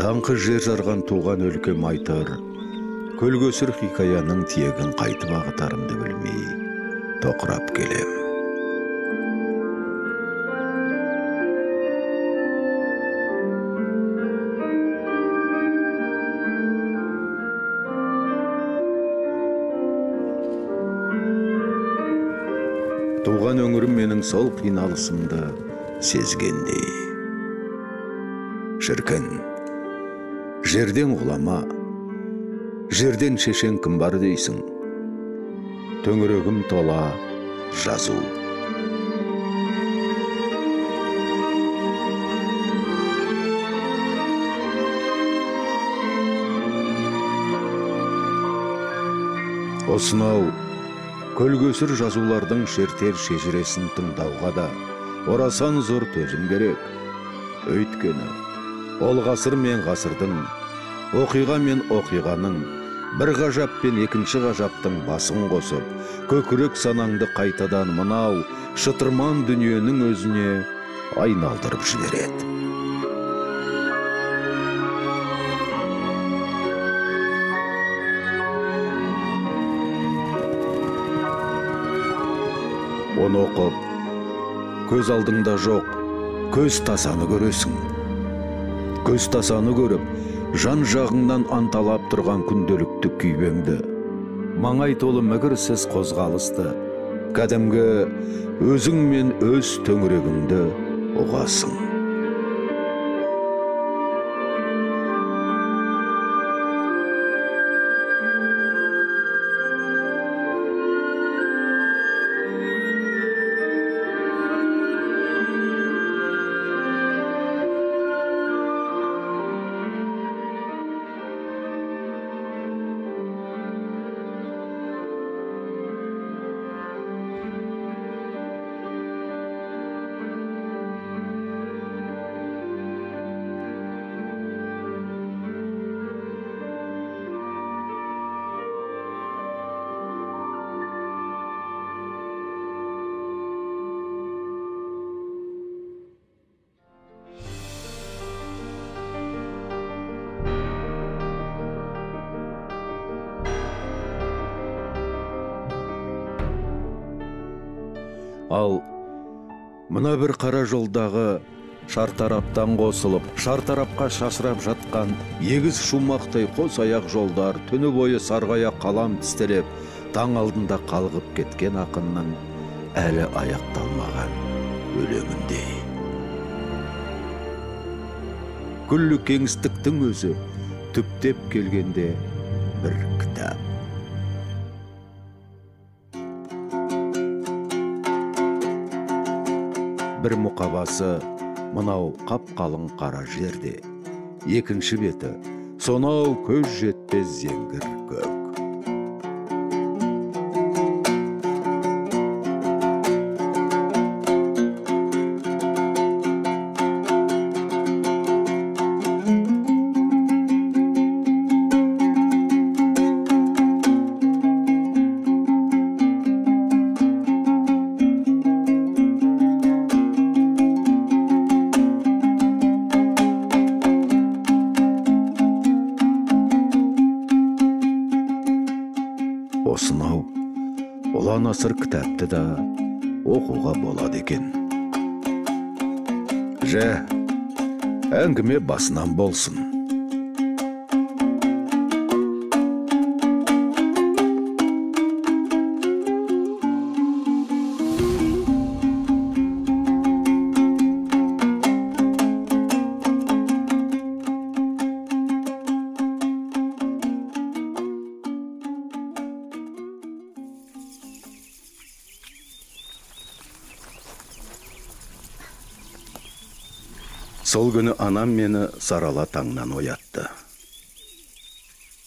Даңқы жер жарған туған өлкем айтар, көлгөсір хикаяның тиегін қайтып ағытарымды білмей тоқырап келем. Туған өңірім менің сол қиналысымды сезгендей. Шіркін, жерден ғұлама, жерден шешен кім бар дейсің? Төңірегім тола жазу. Осынау көлгөсір жазулардың шертер шежіресін тыңдауға да орасан зор төзім керек. Өйткені ол ғасыр мен ғасырдың, оқиға мен оқиғаның, бір ғажап пен екінші ғажаптың басын қосып, көкірек санаңды қайтадан мынау шытырман дүниенің өзіне айналдырып жібереді. Оны оқып, көз алдыңда жоқ, көз тасаны көресің. Көз тасаны көріп, жан жағыңнан анталап тұрған күнделікті күйбеңді, маңай толы мігірсіз қозғалысты, кәдімгі өзің мен өз төңірегіңді ұғасың. Ал мына бір қара жолдағы шартараптан қосылып, шартарапқа шашырап жатқан егіз шумақтай қос аяқ жолдар түні бойы сарғая қалам тістелеп, таң алдында қалғып кеткен ақынның әлі аяқталмаған өлеңіндей. Күллі кеңістіктің өзі түптеп келгенде бір кітап. Бір мұқабасы мынау қап-қалың қара жерде, екінші беті сонау көз жетпес зеңгір көк. Осынау ұлан-асыр кітапты да оқуға болады екен. Жә, әңгіме басынан болсын. Сол күні анам мені сарала таңнан оятты.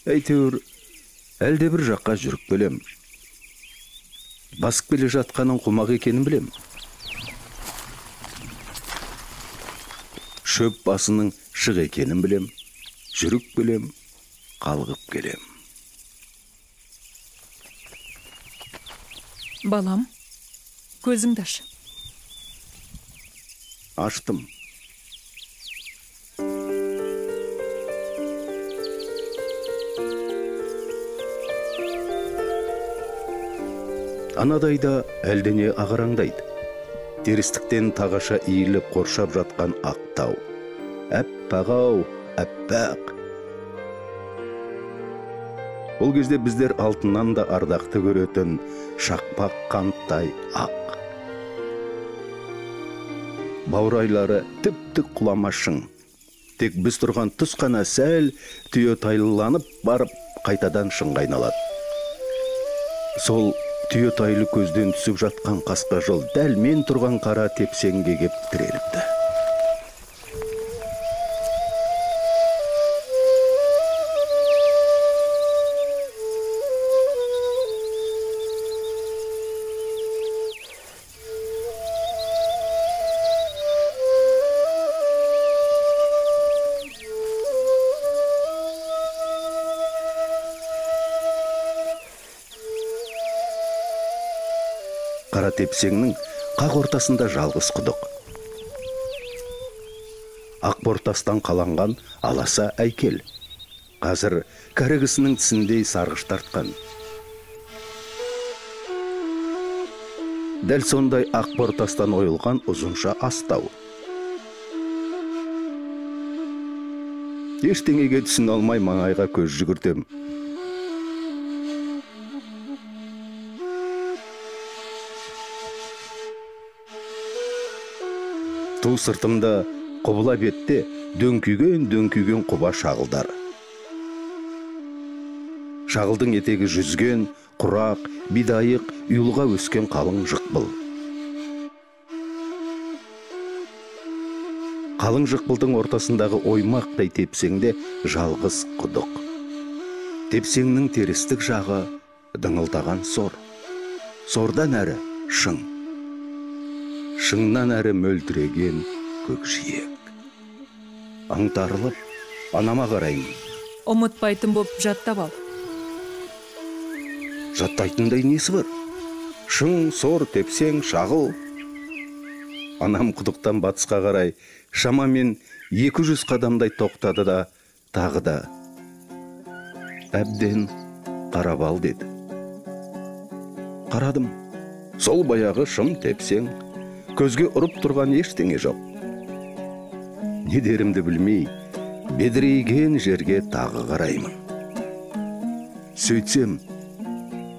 Әйтеуір, әлде бір жаққа жүріп келем. Басып келе жатқаның қумақ екенін білем. Шөп басының шық екенін білем. Жүріп келем, қалғып келем. Балам, көзіңді аш. Аштым. Анадайда әлдене ағараңдайды. Терістіктен тағаша иіліп қоршап жатқан ақ тау. Әппақ-ау, әппақ. Бұл кезде біздер алтыннан да ардақты көретін шақпақ қанттай ақ. Баурайлары тіп-тік құлама шың. Тек біз тұрған тұс қана сәл түйетайланып барып қайтадан шыңға айналады. Сол түйетайлы көзден түсіп жатқан қасқа жол дәл мен тұрған қара тепсеңге кеп тіреліпті. Қара тепсеңнің қақ ортасында жалғыз құдық. Ақ бортастан қаланған аласа әйкел. Қазір кәрі кісінің тісіндей сарғыш тартқан. Дәл сондай ақ бортастан ойылған ұзынша астау. Ештеңеге түсіне алмай маңайға көз жүгіртем. Ту сыртымда құбыла бетте дөңкүйген құба шағылдар. Шағылдың етегі жүзген, құрақ, бидайық, ұйылға өскен қалың жықпыл. Қалың жықпылдың ортасындағы оймақтай тепсеңде жалғыз құдық. Тепсеңнің терістік жағы дыңылдаған сор. Сордан әрі шың. Шыңнан әрі мөлтіреген көкжиек. Аңтарылып, анама қараймын. Ұмытпайтын боп жаттап ал. Жаттайтындай несі бар? Шың, сор, тепсең, шағыл. Анам құдықтан батысқа қарай шамамен 200 қадамдай тоқтады да, тағы да әбден қарап ал деді. Қарадым. Сол баяғы шың, тепсең, көзге ұрып тұрған ештеңе жоқ. Не дерімді білмей, бедірейген жерге тағы қараймын. Сөйтсем,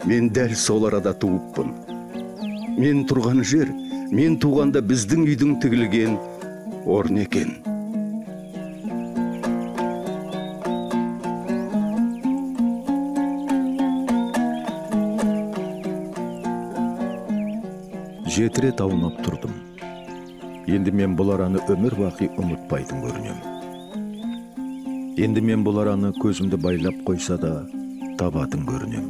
мен дәл сол арада туыппын. Мен тұрған жер, мен туғанда біздің үйдің тігілген орны екен. Жеті рет аунап тұрдым. Енді мен бұл араны өмір бақи ұмытпайтын көрінем. Енді мен бұл араны көзімді байлап қойса да табатын көрінем.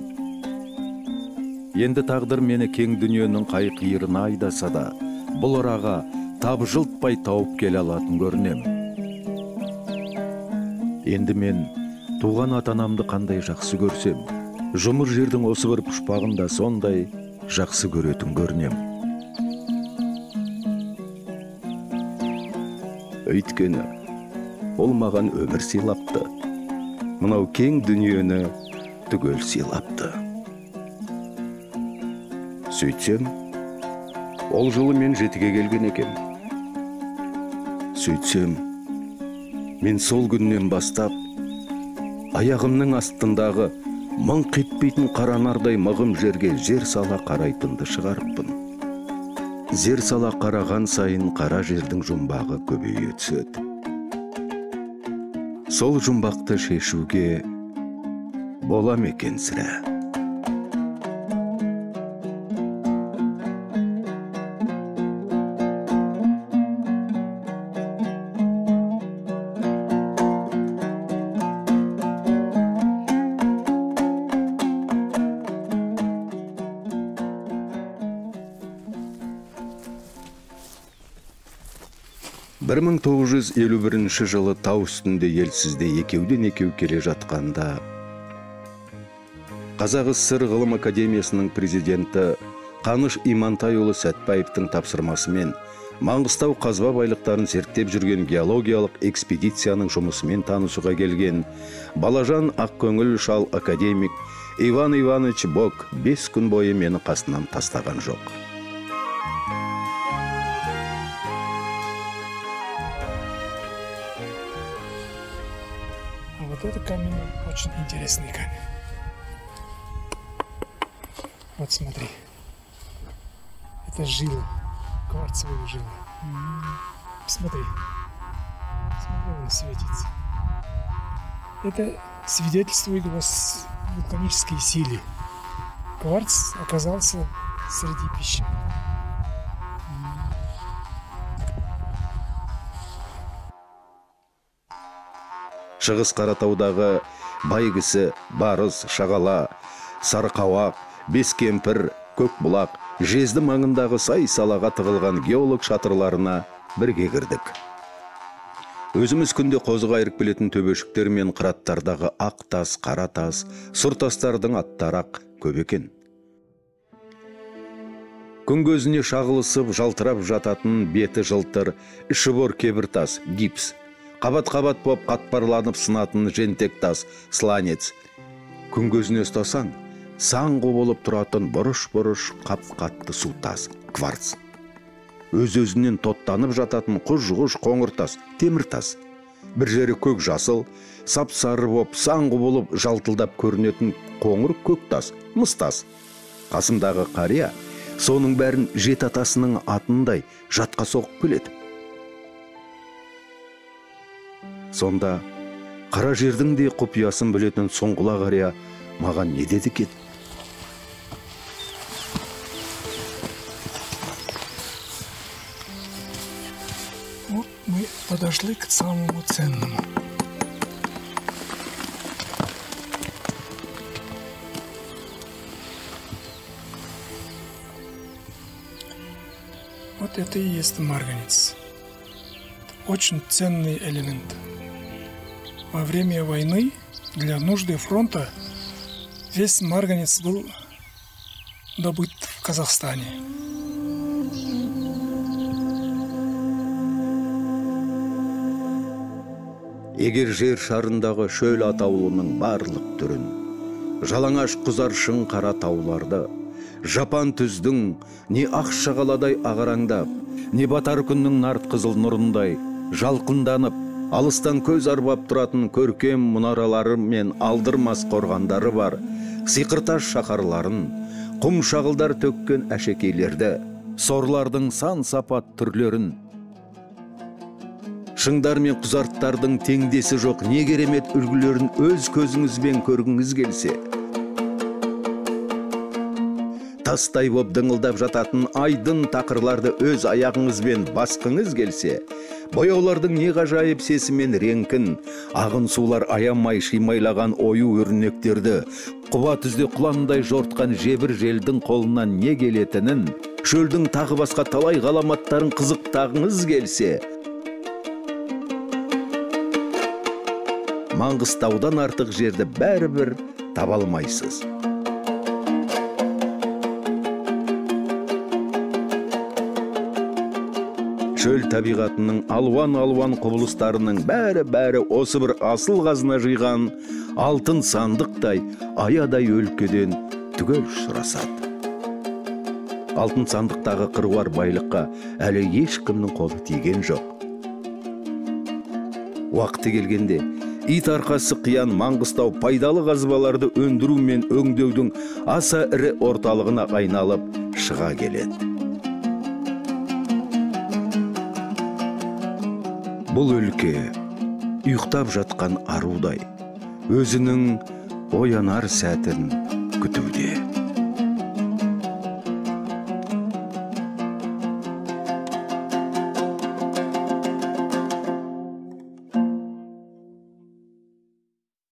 Енді тағдыр мені кең дүниенің қай қиырына айдаса да, бұл араға табжылтпай тауып келе алатын көрінем. Енді мен туған ата-анамды қандай жақсы көрсем, жұмыр жердің осы бір пұшпағын да сондай жақсы көретін көрінем. Өйткені ол маған өмір сыйлапты. Мынау кең дүниені түгел сыйлапты. Сөйтсем, ол жылы мен жетіге келген екем. Сөйтсем, мен сол күннен бастап аяғымның астындағы мыңқ етпейтін қара нардай мығым жерге жер сала қарайтынды шығарыппын. Зер сала қараған сайын қара жердің жұмбағы көбейе түседі. Сол жұмбақты шешуге бола ма екен сірә? Бір 1951 жылы тау үстінде елсізде екеуден екеу келе жатқанда Қазақ СССР Ғылым Академиясының президенті Қаныш Имантайұлы Сәтбаевтың тапсырмасымен Маңғыстау қазба байлықтарын зерттеп жүрген геологиялық экспедицияның жұмысымен танысуға келген Балажан Ақкөңіл шал академик Иван Иванович Бок 5 күн бойы мені қасынан тастаған жоқ. А вот этот камень очень интересный камень. Вот смотри. Это жила, кварцевая жила. Смотри. Смотри, он светится. Это свидетельствует о вулканической силе. Кварц оказался среди песчаников. Шығыс Қаратаудағы бай кісі, Барыс, Шағала, Сарқауақ, Бескемпір, Көкбұлақ, Жезді маңындағы сай салаға тығылған геолог шатырларына бірге кірдік. Өзіміз күнде қозы қайырып келетін төбешіктер мен қыраттардағы ақ тас, қара тас, сұр тастардың аттары ақ көп екен. Күн көзіне шағылысып, жалтырап жататын беті жылтыр, іші бор кебір тас, гипс. Қабат-қабат боп қатпарланып сынатын жентек тас, сланец. Күн көзіне ұстасаң, саңғы болып тұратын бұрыш-бұрыш қап-қатты су тас, кварц. Өз-өзінен тоттанып жататын құж-құж қоңыр тас, темір тас. Бір жері көк жасыл, сап-сары боп, саңғы болып жалтылдап көрінетін қоңыр көк тас, мыс тас. Қасымдағы қария соның бәрін жеті атасының атындай жатқа соғып келеді. Сонда қара жердің де құпиясын білетін сұңғыла қария маған не деді екен? Вот мы подошли к самому ценному. Вот это и есть марганец. Это очень ценный элемент. Во время войны для нужды фронта весь марганец был добыт в Казахстане. Егер жер шарындағы шөл атаулының барлық түрін, жалаңаш құзар шың қара тауларды, жапан түздің не ақ шағаладай ағараңдап, не батар күннің нарт қызыл нұрындай жалқынданып, алыстан көз арбап тұратын көркем мұнаралары мен алдырмас қорғандары бар, сиқыртас шаһарларын, құм шағылдар төккен әшекейлерді, сорлардың сан сапат түрлерін, шыңдар мен құзарттардың теңдесі жоқ не керемет үлгілерін өз көзіңізбен көргіңіз келсе, тастай боп дыңылдап жататын айдын тақырларды өз аяғыңызбен басқыңыз келсе, бояулардың не ғажайып сесі мен реңкін, ағын сулар аямай шимайлаған ою өрнектерді, құба түзде құландай жортқан жебір желдің қолынан не келетінін, шөлдің тағы басқа талай ғаламаттарын қызықтағыңыз келсе, Маңғыстаудан артық жерді бәрібір таба алмайсыз. Шөл табиғатының алуан-алуан құбылыстарының бәрі-бәрі осы бір асыл қазына жиған алтын сандықтай аядай өлкеден түгел ұшырасады. Алтын сандықтағы қыруар байлыққа әлі ешкімнің қолы тиген жоқ. Уақыты келгенде ит арқасы қиян Маңғыстау пайдалы қазбаларды өндіру мен өңдеудің аса ірі орталығына айналып шыға келеді. Бұл өлке ұйықтап жатқан арудай өзінің оянар сәтін күтуде.